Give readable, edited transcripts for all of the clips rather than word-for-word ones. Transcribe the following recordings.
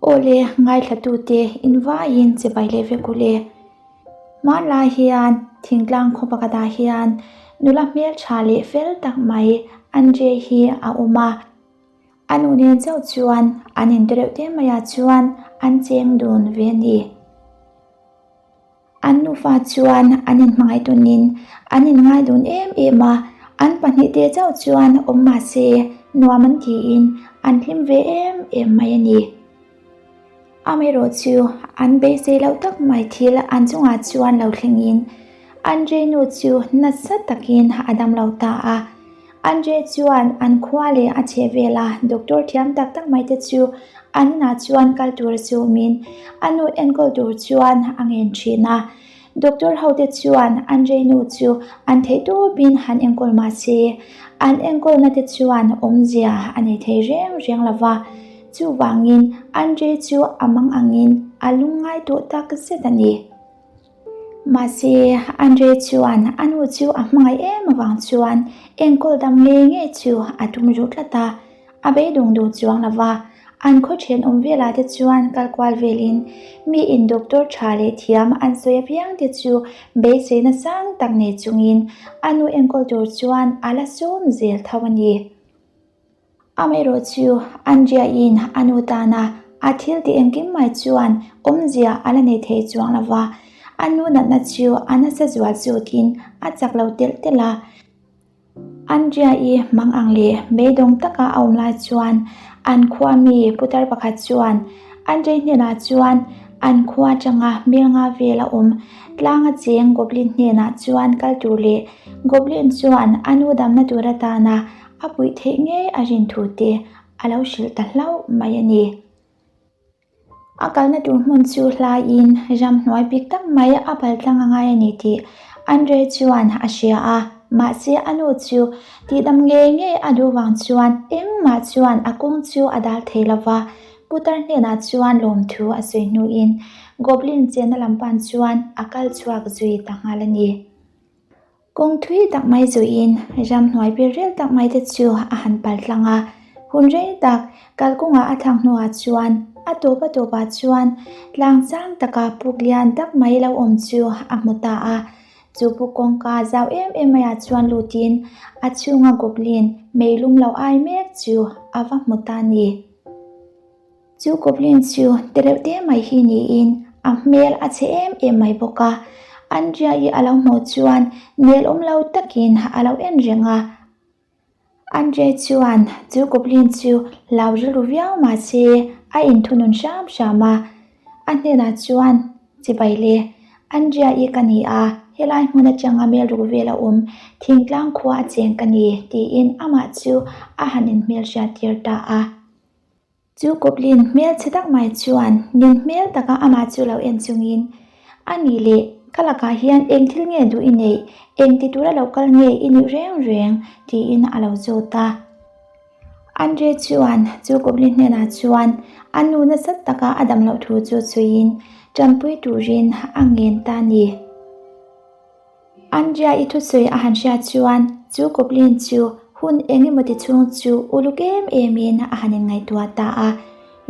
Awle, ngaithlatute invaiin chibai leh vek u le. Hmanlai hian thingtlang khaw pakhatah hian nula hmeltha leh fel tak mai Andre hi a awm a. A nu nen chauh chuan an inte reuh te maiah chuan an cheng dun ve a ni. An nufa chuan an inhmangaih dunin an inngai dun em em a, an pahnihte chauh chuan awm mah se nuam an tiin an hlim ve em em mai a ni. Amaherawh chu an beisei loh tak mai thil an chungah chuan lo thlengin Andrei nu chu nasa takin a dam lo ta a. Andrei chuan an khua leh a chhehvela doctor thiam tak tak mai te chu an inah chuan kal tur a chhumin a nu enkawl tur chuan a ngen thin a. Doctor ho te chuan Andrei nu chu an theih tawpin han enkawl mah se, an enkawlna te chuan awmzia a nei thei reng reng lo va. Chuvangin Andrei chu a mang angin a lungngai tawh tak zet a ni. Mahse, Andre chuan a nu chu a hmangaih em avang chuan enkawl dam ngei ngei chu a tum ruh tlat a, a beidawng duh chuang lo va. An khaw thenawm velah te chuan kal kual velin mi in doctor tha leh thiam an sawi apiang te chu beiseina sang tak nei chungin a nu enkawl tur chuan a la sawm zel tho a ni. Amaherawh chu Andrea-in a nu tana a thil tih engkim mai chuan awmzia a la nei thei chuang lo va, a nu natna chu a nasa zual chutin a chak lo telh telh a. Andrea-i hmang ang leh beidawng taka a awm lai chuan an khua mi putar pakhat chuan Andrei hnenah chuan an khua atanga hmel nga vel a awm tlanga cheng Goblin hnenah chuan kal tur leh Goblin chuan a nu damna tur atana A puih theih ngei a rin thu te a lo hrilh ta hlauh mai a ni. A kalna tur hmun chu hlaiin ramhnuai bik tak mai a pal tlang a ngai a ni tih Andre chuan a hria a, mahse a nu chu tihdam ngei ngei a duh vang chuan engmah chuan a kawng chu a dal thei lo va, putar hnenah chuan lawmthu a sawi hnuin Goblin chenna lam pan chuan a kal chhuak zui ta nghal a ni. Kawng thui tak mai zuiin ramhnuai bir rel tak mai te chu a han pal tlang a, hun rei tak kalkawngah a thlak hnuah chuan a tawp a tawpah chuan tlang chang taka puk lian tak mai lo awm chu a hmu ta a. Chu puk kawngka zau em em maiah chuan lutin a chhunga goblin meilum lo ai mek chu a va hmu ta a ni. Chu goblin chu te reuh te mai hi niin a hmel a chhe em em mai bawk a, Andrea-i a lo hmuh chuan nel awm lo takin a lo en reng a. Andrea chuan chu goblin chu hlau rilru viau mah se a inthunun hram hram a, a hnenah chuan Chibai le, Andrea-i ka ni a, helai hmun atanga hmel ruk vel a awm, thingtlang khua a cheng ka ni tiin amah chu a han inhmelhriat tir ta a. Chu Goblin hmel chhe tak mai chuan nin hmel taka amah chu lo en chungin, A nih leh, ka lakah hian eng thil nge duh i neih, eng ti tura lo kal nge i nih reng reng? tiin a lo zawt a. Andre chuan chu Goblin hnenah chuan a nu nasa taka a dam loh thu chu chhuiin tanpui turin a ngen ta a ni. Andrea i thusawi a han hriat chuan chu Goblin chu hun eng emaw ti chhung chu uluk em em in a han inngaihtuah ta a.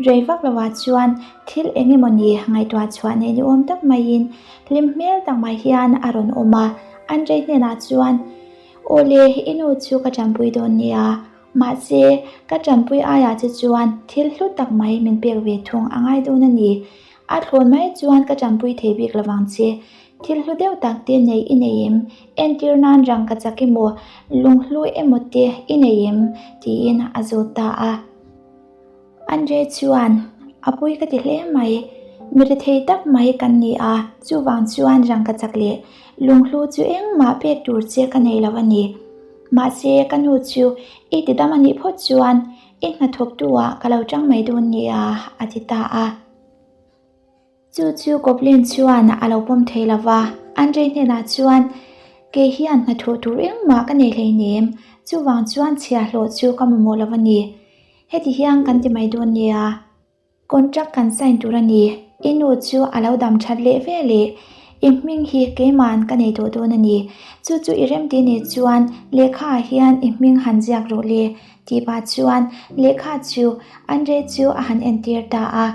Rei vak lovah chuan thil eng emaw ni ngaihtuah chhuah nei ni awm tak maiin hlim hmel tak mai hian a rawn awm a. Andrei hnenah chuan, Awle, i nu chu ka tanpui dawn nia. Mahse, ka tanpui aiah che chuan thil hlu tak mai min pek ve thung a ngai dawn a ni. A thlawn mai chuan ka tanpui thei bik lovang che. Thil hlu deuh tak te nei i nei em? Entir nan rangka chak emaw, lunghlu emaw te i nei em? tiin a zawt ta a. Andre chuan, A pui ka ti hle mai. Mi rethei tak mai kan ni a, chuvang chuan rangka chak leh lunghlu chu engmah pek tur che ka nei lo a ni. Mahse, ka nu chu i ti dam a nih phawt chuan i hnathawktu ah ka lo tang mai dawn nia, a ti ta a. Chu chu Goblin chuan a lo pawm thei lo va, Andrei hnenah chuan, Kei hian hnathawh tur engmah ka nei hleinem, chuvang chuan chhiahhlawh chu ka mamawh lo a ni. Heti hian kan ti mai dawn nia, contract kan sign tur a ni, i nu chu a lo dam that leh ve leh, i hming hi keima'n ka nei tawh dawn a ni, chu chu i remti nei chuan lehkhaah hian i hming han ziak rawh le, tih pah chuan lehkha chu Andrei chu a han entir ta a.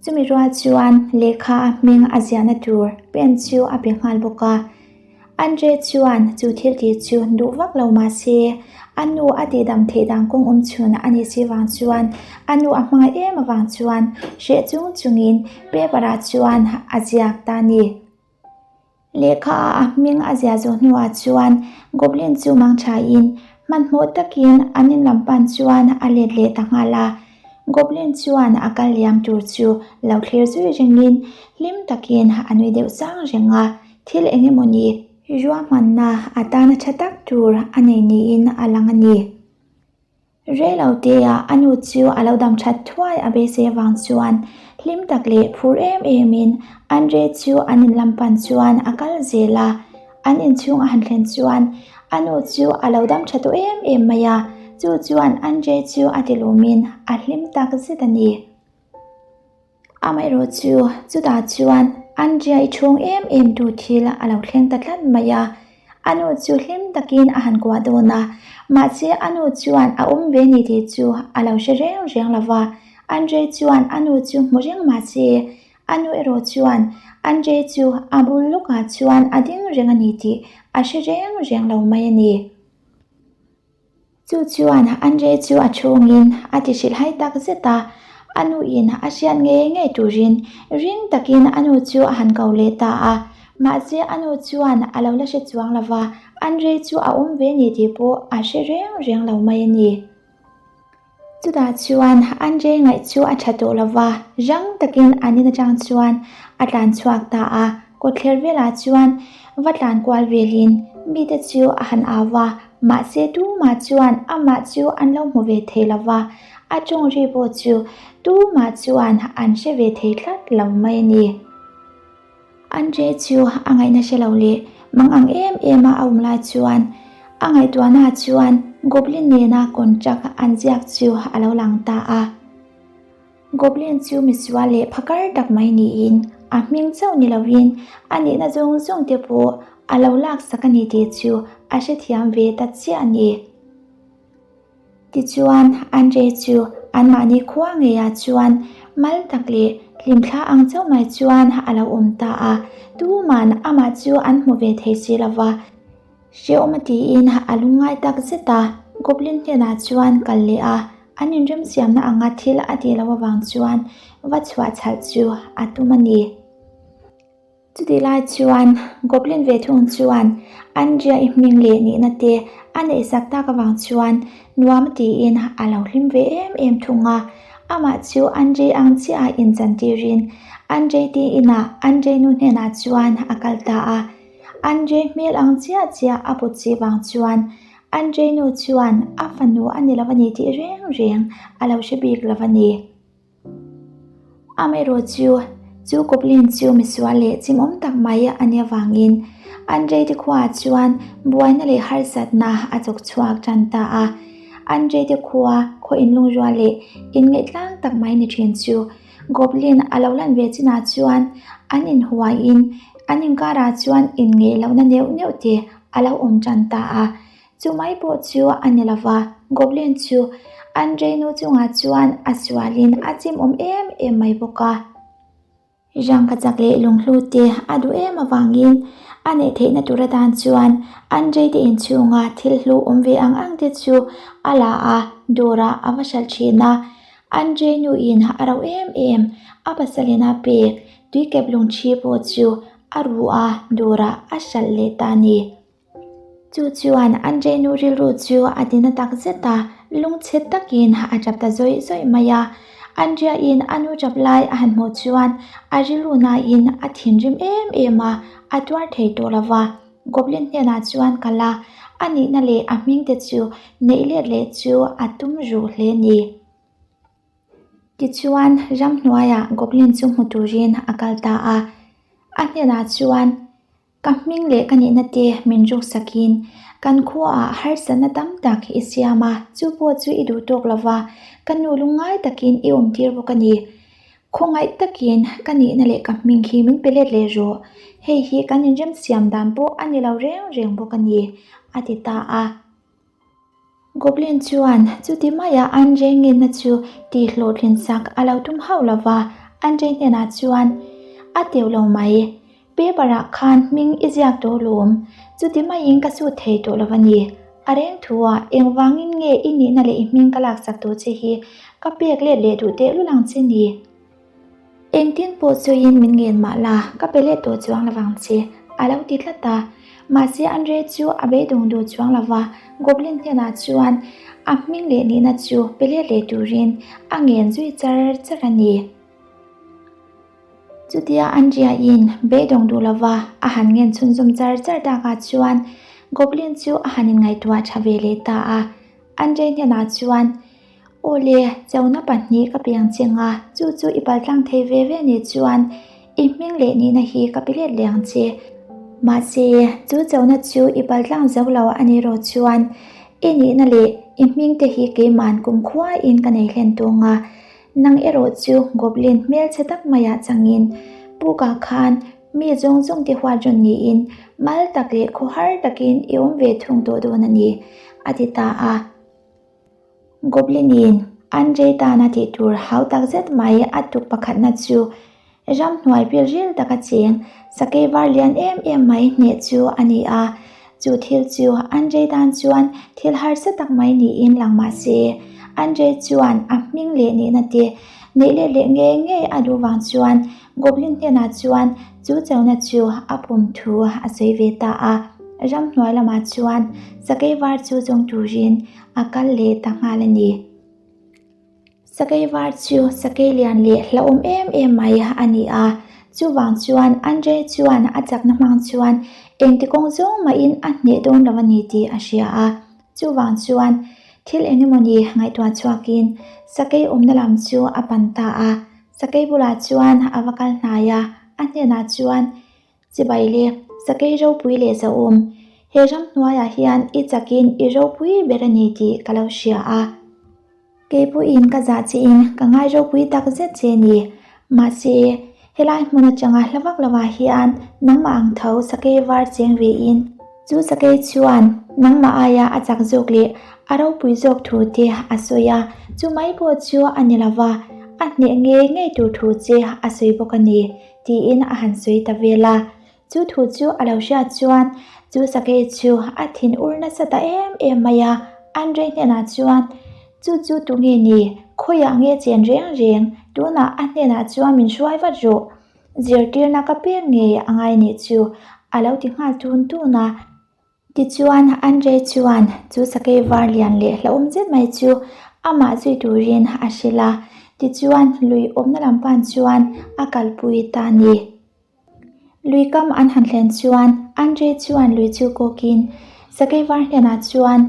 Chumi rual chuan lehkha a hming a ziahna tur pen chu a pe nghal bawk a. Andre chuan chu thil tih chu duh vak lo mah se, a nu a tihdam theih dan kawng awm chhun a nih si vang chuan a nu a hmangaih em avang chuan hreh chung chungin paper ah chuan a ziak ta a ni. Lehkha ah a hming a ziah zawh hnuah chuan Goblin chu mang thain hmanhmawh takin an in lam pan chuan a let leh ta nghal a. Goblin chuan a kal liam tur chu lo thlir zui rengin hlim takin a nui deuh sang reng a, thil eng emawni ruahmanna atana tha tak tur a nei niin a lang a ni. Reiloteah a nu chu a lo dam that thuai a beisei avang chuan hlim tak leh phur em emin Andre chu an in lam pan chuan a kal zel a. An inchhung a han thlen chuan a nu chu a lo dam tha tawh em em mai a, chu chuan Andre chu a ti lumin a hlim tak zet a ni. Amaherawh chu chutah chuan Andrea i chhung em em tu thil a lo thleng ta tlat mai a, a nu chu hlim takin a han kuah dawn a, mahse a nu chuan a awm ve ni tih chu a lo hre reng reng lo va, Andre chuan a nu chu hmu reng mahse a nu erawh chuan Andre chu a bul lawkah chuan a ding reng a ni tih a hre reng reng lo mai a ni. Chu chuan Andre chu a chhungin a ti hrilh hai tak zet a, a nuin a hriat ngei ngei turin ring takin a nu chu a han ko leh ta a. Mahse a nu chuan a lo la hre chuang lo va, Andre chu a awm ve ni tih pawh a hre reng reng lo mai a ni. Chutah chuan Andre ngaih chu a tha tawh lo va, rang takin an in atang chuan a tlan chhuak ta a. Kawtthler velah chuan va tlan kual velin mite chu a han au va, mahse tumah chuan amah chu an lo hmu ve thei lo va, a tawng ri pawh chu tumah chuan an hre ve thei tlat lo mai a ni. Andre chu a ngaihna hre lo leh mang ang em em a a awm lai chuan a ngaihtuahna chuan Goblin nena contract an ziak chu a lo lang ta a. Goblin chu misual leh phakar tak mai niin a hming chauh ni lovin a nihna zawng zawng te pawh a lo laksak a ni tih chu a hrethiam ve ta chiah a ni. Tichuan, Andre chu anmahni khua ngeiah chuan mal tak leh hlimthla ang chauh mai chuan a lo awm ta a, tuman amah chu an hmu ve thei si lo va. Hrehawm a tiin a lungngai tak zet a, Goblin hnenah chuan kal leh a, an inremsiamna anga thil a tih loh avang chuan va chhuah chhalh chu a tum a ni. Chutih lai chuan Goblin ve thung chuan Andrea i hming leh nihna te a neihsak tak avang chuan nuam a tiin a lo hlim ve em em thung a. Amah chu Andrei ang chiah a inchantirin Andrei te inah Andrei nu hnenah chuan a kal ta a. Andrei hmel ang chiah chiah a put chi vang chuan Andrei nu chuan a fanu a ni lo a ni tih reng reng a lo hre bik lo a ni. Amaherawh chu, chu goblin chu misual leh chimawm tak mai a nih avangin Andrei te khuaah chuan buaina leh harsatna a chawk chhuak tan ta a. Andrei te khua khaw inlungrual leh inngaih-tlang tak mai ni thin chu goblin a lo lan ve chinah chuan an inhuaiin an inkarah chuan inngeih lohna neuh neuh te a lo awm tan ta a. Chu mai pawh chu a ni lova, Goblin chu Andrei nu chungah chuan a sualin a chimawm em em mai bawk a. Rangkachak leh lunghlu te a duh em avangin a neih theihna tur atan chuan Andrei te inchhunga thil hlu awm ve ang ang te chu a la a, dawrah a va hralh thin a. Andrei nuin a rauh em em, a pasalin a pek tuikep lungthi pawh chu a ruh a, dawrah a hralh leh ta a ni. Chu chuan Andrei nu rilru chu a ti na tak zet a, lungchhe takin a tap ta zawih zawih mai a. Andrea-in a nu tap lai a han hmuh chuan a rilru nain a thinrim em em a, a tuar thei tawh lo va. Goblin hnenah chuan kal a, a nihna leh a hming te chu neih let leh chu a tum ruh hle ni. Tichuan ramhnuaiah Goblin chu hmu turin a kal ta a, a hnenah chuan, Ka hming leh ka nihna te min ruk sakin kan khuaah harsatna tam tak i siam a, chu pawh chu i duh tawk lova, ka nu lungngai takin i awm tir bawk a ni. Khawngaih takin ka nihna leh ka hming hi min pe let leh rawh, hei hi kan inremsiam dan pawh a ni lo reng reng bawk a ni, a ti ta a. Goblin chuan chuti maia an renginna chu tihhlawhtlin sak a lo tum hauh lo va, Andrei hnenah chuan, A teuh lo mai, paper ah khan hming i ziak tawh lawm, chuti maiin ka sut thei tawh lo a ni. A reng thu ah engvangin nge i nihna leh i hming ka laksak tawh che hi ka pek let leh duh tehlul ang che ni? Engtin pawh chuiin min ngen mah la, ka pe let tawh chuang lovang che, a lo ti tlat a. Mahse Andre chu a beidawng duh chuang lova, Goblin hnenah chuan a hming leh nihna chu pe let leh turin a ngen zui char char a ni. Chutia Andrea-in beidawng duh lova a han ngen chhunzawm char char takah chuan Goblin chu a han inngaihtuah tha ve leh ta a. Andre hnenah chuan, Aw le, chona pahnih ka piang cheng a, chu chu i paltlang thei ve ve nih chuan i hming leh nihna hi ka pe let leh ang che. Mahse, chu chona chu i paltlang zo lo a nih erawh chuan i nihna leh i hming te hi keiman kumkhuain ka nei hlen tung a, nang erawh chu goblin hmelchhe tak maiah changin pukah khan mi zawng zawng te huat rawn niin mal tak leh khawhar takin i awm ve thung tawh dawn a ni, a ti ta a. Goblin-in Andrei tana tih tur hau tak zet mai a tuk pakhatna chu ramhnuai pil ril taka cheng sakei var lian em em mai hneh chu a ni a. Chu thil chu Andrei tan chuan thil harsa tak mai niin lang mah se, Andrei chuan a hming leh nihna te neih let leh ngei ngei a duh vang chuan Goblin hnenah chuan chu chona chu a pum thu a sawi ve ta a. Ramhnuai lamah chuan sakei var chu zawng turin a kal leh ta nghal a ni. Sakei var chu sakei lian leh hlauhawm em em mai a ni a, chuvang chuan Andrei chuan a chakna hmang chuan engti kawng zawng mahin a hneh dawn lo a ni tih a hria a. Chuvang chuan thil eng emawni ngaihtuah chhuakin sakei awmna lam chu a pan ta a. Sakei bulah chuan a va kal hnai a, a hnenah chuan, Chibai le, sakei ropui leh zahawm, he ramhnuaiah hian i chakin i ropui ber a ni tih ka lo hria a. Kei pawhin ka zah chein ka ngai ropui tak zet che ni. Mahse, helai hmun atanga hla vak lovah hian nangmah ang tho sakei var cheng vein chu sakei chuan nangmah aia a chak zawk leh a ropui zawk thu te a sawi a, chu mai pawh chu a ni lova, a hneh ngei ngei tur thu che a sawi bawk a ni, tiin a han sawi ta vel a. Chu thu chu a lo hriat chuan chu sakei chu a thin ur nasa ta em em mai a, Andrei hnenah chuan, Chu chu tunge ni? Khawiah nge chen reng reng? Tunah a hnenah chuan min hruai vat rawh. Zirtirna ka pek ngei a ngai nih chu, a lo ti nghal tun tun a. Tichuan, Andrei chuan chu sakei var lian leh hlauhawm zet mai chu amah zui turin a hrilh a. Tichuan, lui awmna lam pan chuan a kalpui ta a ni. Lui kam an han thlen chuan Andrei chuan lui chu kawkin sakei var hnenah chuan,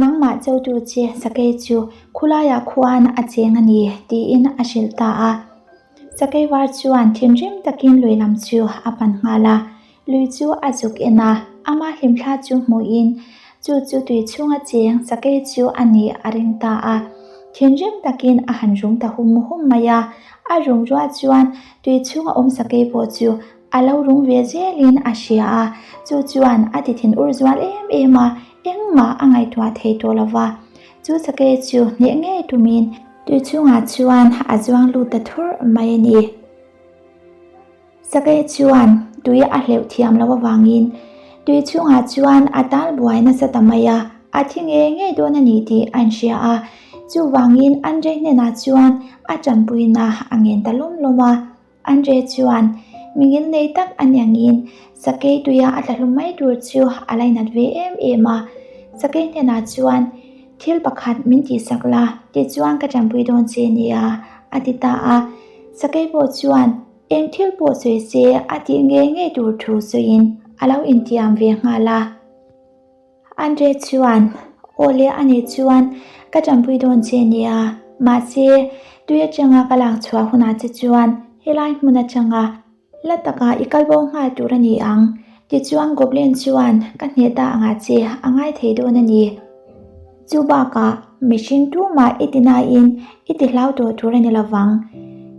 Nangmah chotu che sakei chu khulaiah khuan a cheng a ni, tiin a hrilh ta a. Sakei var chuan thinrim takin lui lam chu a pan nghal a. Lui chu a zuk en a, ama hlimthla chu hmuhin chu chu tui chhunga cheng sakei chu a nih a ring ta a. Thinrim takin a han rum ta hum hum mai a, a rum ruah chuan tui chhunga awm sakei pawh chu a lo rum ve zelin a hria a, chu chuan a ti thin ur zual em em a, engmah a ngaihtuah thei tawh lo va. Chu sakei chu hneh ngei tumin tui chhungah chuan a zuang lut ta thurh mai a ni. Sakei chuan tui a hleuh thiam loh avangin tui chhungah chuan a tal buai nasa ta mai a, a thi ngei ngei dawn a ni tih a inhria a. Chuvangin Andrei hnenah chuan a tanpuina a ngen ta lawm lawm a. Andrei chuan mi ngilnei tak a ni angin sakei tuia a tla hlum mai tur chu a lainat ve em em a. Sakei hnenah chuan thil pakhat min tihsak la, tichuan ka tanpui dawn che nia, a ti ta a. Sakei pawh chuan Eng thil pawh sawi se a tih ngei ngei tur thu sawiin a lo intiam ve nghal a. Andre chuan, Aw le a nih chuan ka tanpui dawn che nia, mahse tui atanga ka lak chhuah hunah che chuan helai hmun atanga la taka i kal bo nghal tur a ni ang. Tichuan Goblin chuan ka hneh ta angah che a ngai thei dawn a ni. Chu bakah mihring tumah i ti nain i ti hlau tawh tur a ni lo vang.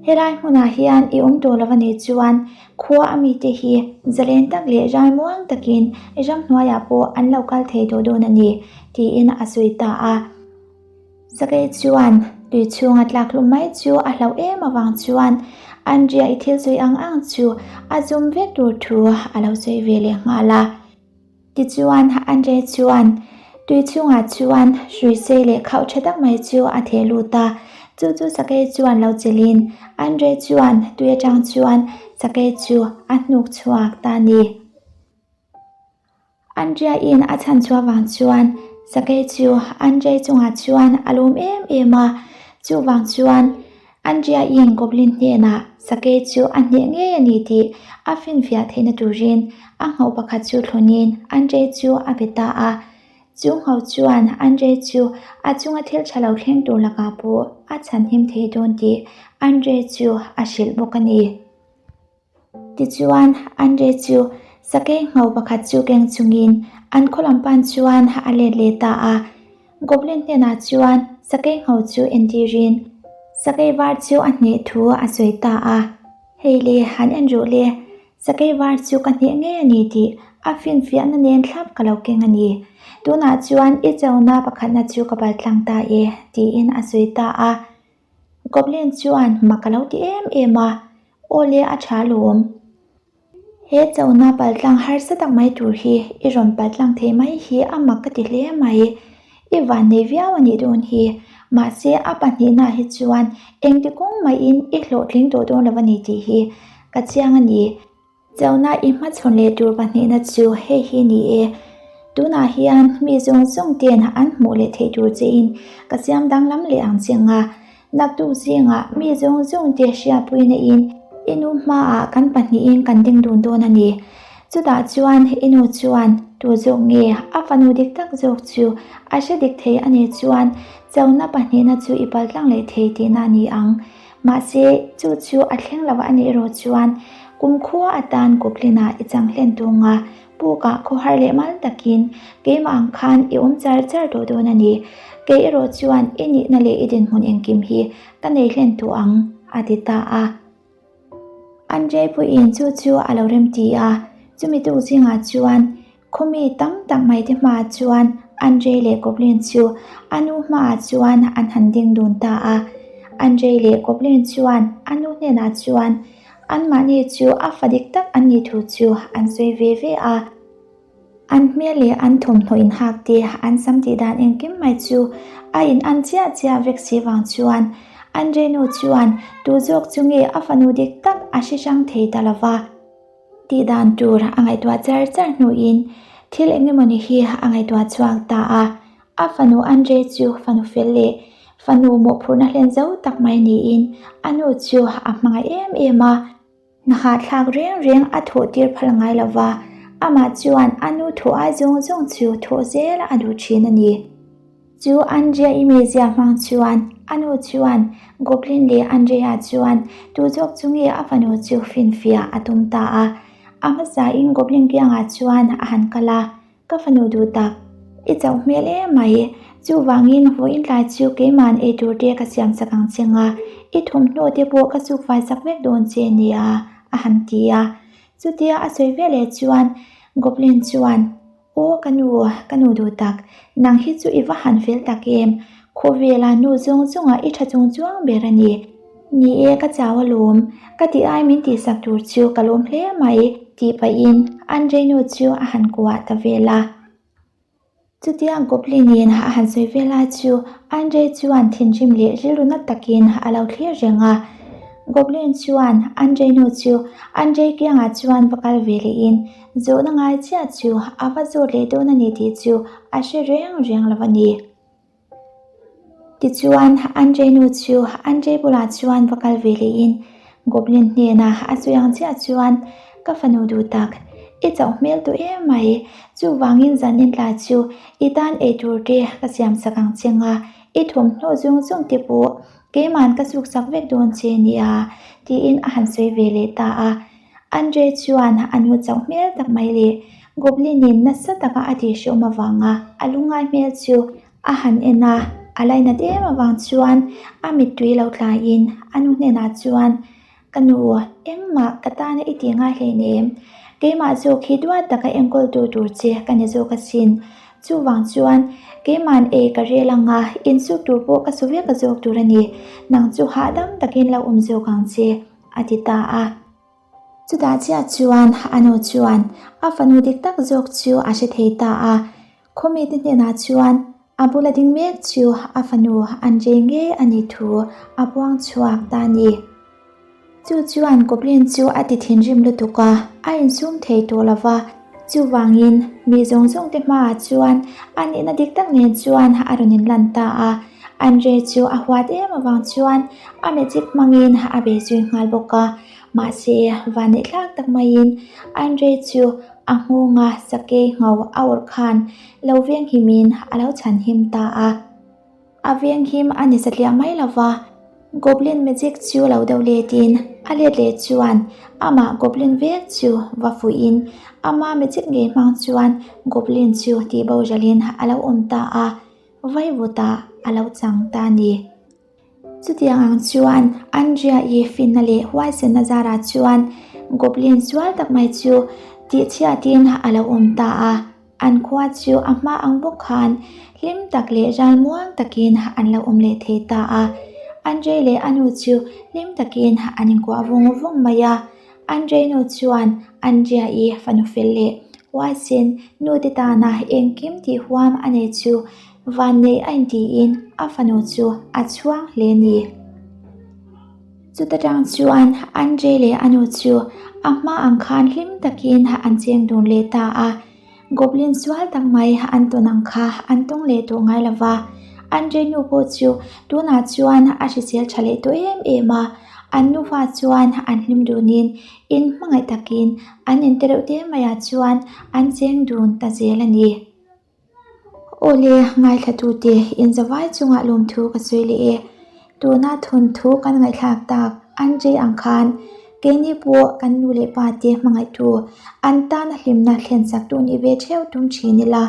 Helai hmunah hian i awm tawh lo a nih chuan khua a mite hi zalen tak leh ralmuang takin ramhnuaiah pawh an lo kal thei tawh dawn a ni, tiin a sawi ta a. Sakei chuan. Tui chhunga tlak hlum mai chu a hlauh em avang chuan Andrea i thil sawi ang ang chu a zum vek tur thu a lo sawi ve leh nghal a. Tichuan Andrea chuan tui chhungah chuan hrui sei leh khauh tha tak mai chu a theh lut a, chu chu sakei chuan lo chelhin Andrea chuan tui atang chuan sakei chu a hnuk chhuak ta a ni. Andrea-in a chhan chhuah vang chuan Sakei chu Andrei chungah chuan a lawm em em a, chuvang chuan Andrea-in Goblin hnenah Sakei chu a hneh ngei a ni tih a finfiah theihna turin a ngho pakhat chu thlawnin Andrei chu a be ta a. Chu ngho chuan Andrei chu a chunga thil tha lo thleng tur lakah pawh a chhanhim thei dawn tih Andrei chu a hrilh bawk a ni. Tichuan, Andre chu sakei ngho pakhat chu keng chungin an khaw lam pan chuan a let leh ta a. Goblin hnenah chuan sakei ngho chu entirin sakei var chu a hneh thu a sawi ta a. Hei le, han en rawh le, sakei var chu ka hneh ngei a ni tih a finfiahna nen thlap ka lo keng a ni. Tunah chuan i chona pakhatna chu ka paltlang ta e, tiin a sawi ta a. Goblin chuan mak a lo ti em em a, Aw le a tha lawm. He chona paltlang harsa tak mai tur hi i rawn paltlang thei mai hi a mak ka ti hle mai. I van nei viau a nih dawn hi. Mahse a pahnihnaah hi chuan engti kawng maiin i hlawhtling tawh dawn lo a ni tih hi ka chiang a ni. Chona i hmachhawn leh tur pahnihna chu hei hi ni e. Tunah hian mi zawng zawng ten an hmuh leh theih tur chein ka siam danglam leh ang che nga. Naktuk zingah mi zawng zawng te hriatpuina in i nu hmaah kan pahnihin kan ding dun dawn a ni. Chutah chuan i nu chuan tu zawk nge a fanu dik tak zawk chu a hre dik thei a nih chuan chona pahnihna chu i paltlang leh thei tihna a ni ang. Mahse, chu chu a thleng lo a nih erawh chuan kumkhua atan Goblin-ah i chang hlen tung a, pukah khawhar leh mal takin keimah ang khan i awm char char tawh dawn a ni. Kei erawh chuan i nihna leh i dinhmun engkim hi ka nei hlen tawh ang, a ti ta a. Andrei pawhin chu chu a lo remti a, chumi tuk zingah chuan Khawmi tam tak mai te hmaah chuan Andrei leh Goblin chu a nu hmaah chuan an han ding dun ta a. Andrei leh Goblin chuan a nu hnenah chuan anmahni chu a fa dik tak an nih thu chu an sawi ve ve a. An hmel leh an thawmhnaw inhak te, an sam tih dan engkim mai chu a in an chiah chiah vek si vang chuan Andrei nu chuan tu zawk chu nge a fanu dik tak a hre hrang thei ta lova. Tih dan tur a ngaihtuah char char hnuin thil eng emawni hi a ngaihtuah chhuak ta a. A fanu Andre chu fanu fel leh fanu mawhphurhna hlen zo tak mai niin a nu chu a hmangaih em em a. Hnahahthlak reng reng a thawh tir phal ngai lo va, amah chuan a nu thawh ai zawng zawng chu thawh zel a duh thin a ni. Chu Andrea i mizia hmang chuan a nu chuan Goblin leh Andrea chuan tu zawk chu nge a fanu chu finfiah a tum ta a. A hmasain Goblin kiangah chuan a han kal a, Ka fanu duh tak, i chauh hmel em mai, chuvangin vawiin tlai chu keima'n eitur te ka siam chak ang che nga, i thawmhnaw te pawh ka suk fai chak vek dawn che nia, a han ti a. Chutia a sawi veleh chuan Goblin chuan Aw ka nu, ka nu duh tak, nang hi chu i va han fel tak em, khawvela nu zawng zawngah i tha chung chuang ber a ni. Ni e, ka chau alawm, ka tih ai min tihsak tur chu ka lawm hle mai, tih pahin Andrei nu chu a han kuah ta vel a. Chutia Goblin-in a han sawi vel lai chu Andrei chuan thinrim leh rilru na takin a lo thlir reng a. Goblin chuan Andrei nu chu Andrei kiangah chuan va kal ve lehin Zawhna ngai chiah chu a va zawt leh dawn a ni tih chu a hre reng reng lo a ni. Tichuan, Andrei nu chu Andrei bulah chuan va kal ve lehin Goblin hnenah a sawi ang chiah chuan, Ka fanu duh tak, i chauh hmel tawh em mai, chuvangin zan intlai chu i tan eitur te ka siam sak ang che nga, i thawmhnaw zawng zawng te pawh keima'n ka suk sak vek dawn che nia, tiin a han sawi ve leh ta a. Andre chuan a nu chauh hmel tak mai leh Goblin-in nasa taka a tihhrehawm avanga a lungngai hmel chu a han en a, a lainat em avang chuan a mittui lo tlaiin a nu hnenah chuan, Ka nu, engmah ka tana i tih ngai hleinem, keimah zawk hi duat taka enkawl tu tur che ka ni zawk asin. Chuvang chuan keiman ei ka rel ang a, insuk tur pawh ka su vek zawk tur a ni. Nang chu hahdam takin lo awm zawk ang che, a ti ta a. Chutah chiah chuan a nu chuan a fanu dik tak zawk chu a hre thei ta a. Khawmite hnenah chuan a bula ding mek chu a fanu Andrei ngei a nih thu a puang chhuak ta a ni. Chu chuan Goblin chu a ti thinrim lutuk a, a insum thei tawh lo va. Chuvangin mi zawng zawng te hmaah chuan a nihna dik tak nen chuan a rawn inlan ta a. Andrei chu a huat em avang chuan a magic hmangin a bei zui nghal bawk a. Mahse, vanneihthlak tak maiin Andrei chu a nghawnga sakei ngho a awrh khan lo venghimin a lo chhanhim ta a. A venghim a ni satliah mai lo va, Goblin magic chu lo deuh letin a let leh chuan amah Goblin vek chu va fuihin ama magic ngei hmang chuan Goblin chu tihbo zalin a lo awm ta a, vaivutah a lo chang ta a ni. Chutiang ang chuan Andrea-i finna leh huaisenna zarah chuan Goblin sual tak mai chu tihchhiatin a lo awm ta a. An khua chu a hma ang bawk khan hlim tak leh ralmuang takin an lo awm leh thei ta a. Andrei leh a nu chu hlim takin an inkuah vawng vawng mai a. Andrei nu chuan Andrea-i fanu fel leh huaisen nute tana engkim tih huam a nei chu Vannei a intiin a fanu chu a chhuang hle ni. Chuta tang chuan Andrei leh a nu chu a hma ang khan hlim takin an cheng dun leh ta a. Goblin sual tak mai an tawn ang kha an tawng leh tawh ngai lo va. Andrei nu pawh chu tunah chuan a hrisel tha leh tawh em em a. An nufa chuan an hlim dunin in hmangaih takin an inte reuh te maiah chuan an cheng dun ta zel a ni. Awle, ngaithlatute, inzavai chungah lawmthu ka sawi leh e. Tuna thawnthu kan ngaihthlak tak Andrei ang khan keini pawh kan nu leh pa te hmangaihtu an tana hlimna thlen chak tu nih ve theuh tum thin ila.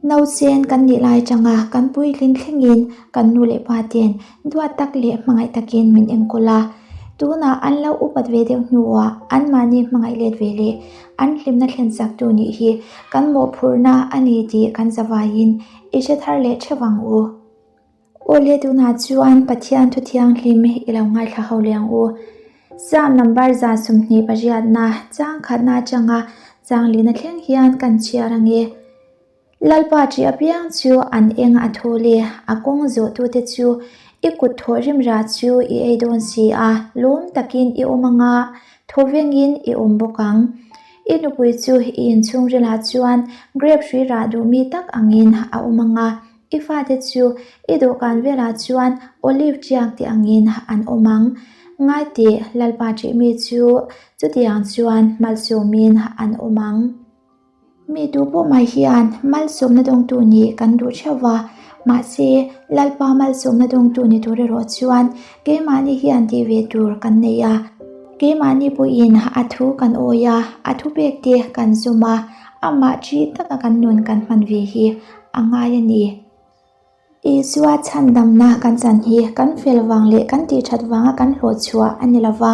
Nausen kan nih lai atanga kan puitlin thlengin kan nu leh pa ten duat tak leh hmangaih takin min enkawl a. Tunah an lo upat ve deuh hnuah anmahni hmangaih let ve leh An hlimna thlen chaktu nih hi kan mawhphurhna a ni tih kan zavaiin i hre thar leh theuh ang u. Awle tunah chuan Pathian thu thianghlim i lo ngaithla ho leh ang u. Psalm number 28 pariatna chang khatna atanga chang lihna thleng hian kan chhiar ang e. Lalpa ṭih apiang chu an eng a thawl e, a kawng zawhtute chu i kut thawh rim rah chu i ei dawn si a, lawm takin i awm anga thaw vengin i awm bawk ang. I nupui chu i inchhungrilah chuan grape hrui rah duh mi tak angin a awm anga, i fate chu i dawhkan velah chuan olive ṭiak te angin an awm ang. Ngai teh, Lalpa ṭih mi chu chutiang chuan malsawmin an awm ang. Mi tu pawh mai hian malsawmna dawngtu nih kan duh theuh va, mahse Lalpa malsawmna dawngtu ni tur erawh chuan keimahni hian tih ve tur kan nei a. Keimahni pawhin a thu kan awi a, a thupek te kan zawm a, amah ṭih taka kan nun kan hman ve hi a ngai a ni. Isua chhandamna kan chan hi kan fel vang leh kan tih that vanga kan hlawh chhuah a ni lo va,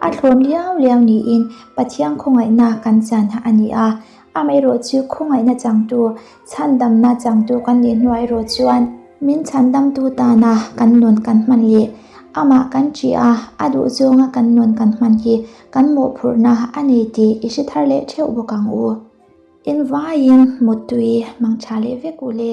a thlawn liau liau niin Pathian khawngaihna kan chan a ni a. Amaherawh chu khawngaihna changtu, chhandamna changtu kan nih hnuah erawh chuan min chhandamtu tana kan nun kan hman leh amah kan ṭih a, a duh zawnga kan nun kan hman hi kan mawhphurhna a ni tih i hre thar leh ṭheuh bawk ang u. Invaiin muttui mangṭha leh vek u le.